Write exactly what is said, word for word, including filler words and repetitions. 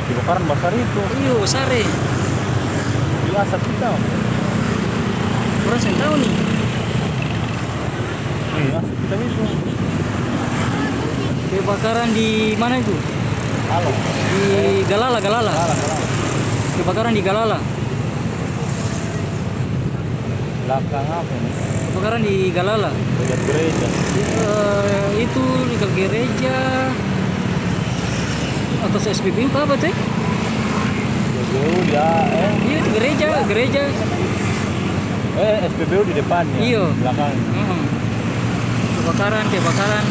Kebakaran basar itu. Iyo, basar e. Di asap hitam. Orang seng tau ni. Iya, asap hitam itu. Kebakaran di mana itu? Halo. Di Galala, Galala. Galala, Galala. Kebakaran di Galala. Belakang apa ini? Kebakaran di Galala. Dekat gereja. Eh, itu dekat gereja. Atas S P B U ka apa tuh? S P B U dia, eh. Iya, itu gereja, gereja. Eh, S P B U di depan ya? Iya. Belakang. Heeh. Kebakaran, kebakaran.